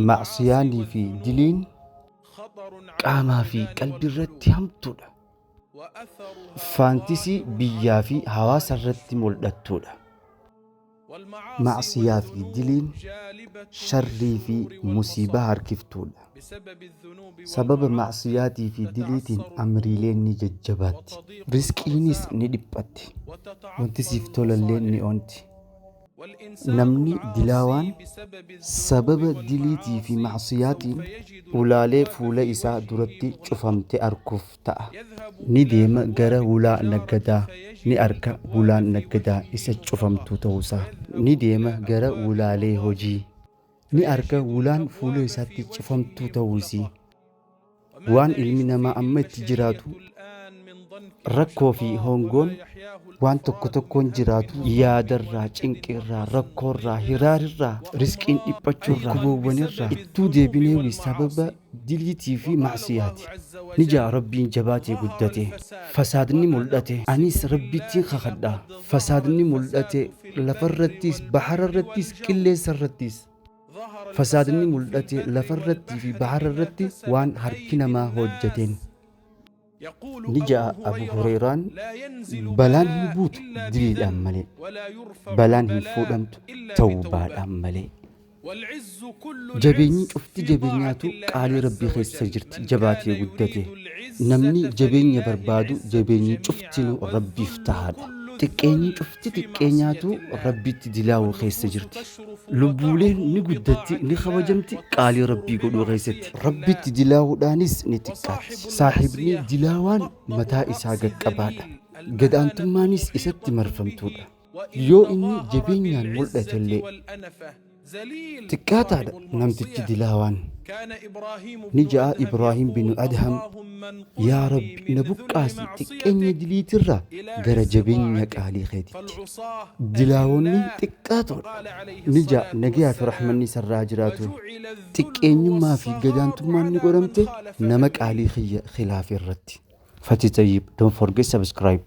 Ma'siyaanii fi diliin qaamaa fi qalbii irratti hamtuudha. Faantisii biyyaa fi hawaasa irratti mul'attuudha. Ma'siyaa fi diliin sharrii fi musiibaa harkiftuudha. Sababa ma'siyaatii fi diliitiin amriileen ni jajjabaatti. Risqiinis ni dhiphatti. Wanti siif tolallee ni onti. Namni dilaawaan sababa diliitii fi ma'siyaatiin ulaalee fuula isaa duratti cufamte arguuf ta'a. Ni deema gara hulaa naggadaa, ni arka hulaan naggadaa isa cufamtuu ta'uusaa. Ni deema gara hulaalee hojii, ni arka hulaan fuula isaatti cufamtuu ta'uu isii. Waan ilmi namaa amma itti jiraatu rakkoo fi hongoon waan tokko tokkoon jiraatu yaadarraa, cinqirraa, rakkoorraa, hiraarirraa, risqiin dhiphachuurraa, dhukkuboowwanirraa ittuu deebineewi sababa diliitii fi ma'siyaati. Ni ja'a Rabbiin jabaatee guddate. Fasaadni mul'ate. Anis Rabbittiin kakadha. Fasaadni mul'ate lafarrattis, bahararrattis, qilleensarrattis. Fasaadni mul'ate lafarrattii fi bahararratti waan harki namaa hojjateen. Ni ja'a Abu Hureyraan, balaan hin buutu diliidhaan malee. Balaan hin fuudhamtu tawbaadhaan malee. Jabeenyi cufti jabeenyaatu qaalii Rabbii keessa jirti jabaatee guddate. Namni jabeenya barbaadu jabeenyi cuftinuu Rabbiif tahaadha. Xiqqeenyi cufti xiqqeenyaatu Rabbitti dilaawuu keessa jirti. Lubbuuleen ni guddatti, ni kabajamti qaalii Rabbii godhuu keessatti. Rabbitti dilaawuudhaanis ni xiqqaatti. Saahibni dilaawaan mataa isaa gaqqabaadha. Gad aantummaanis isatti marfamtuudha. Yoo inni jabeenyaan mul'atellee xiqqaataadha namtichi dilaawaan. Ni ja'a Ibraahim bin Adham, Yaa Rabbi na buqqaasi xiqqeenya diliitirraa gara jabeenya qaalii keetitti. Dilaawonni xiqqaatoodha. Ni ja'a nagayaa fi rahmanni isarraa jiraatu. Xiqqeenyummaa fi gadaantummaan ni godhamte nama qaalii kiyya khilaafe irratti. Fati Tayyib, don't forget subscribe.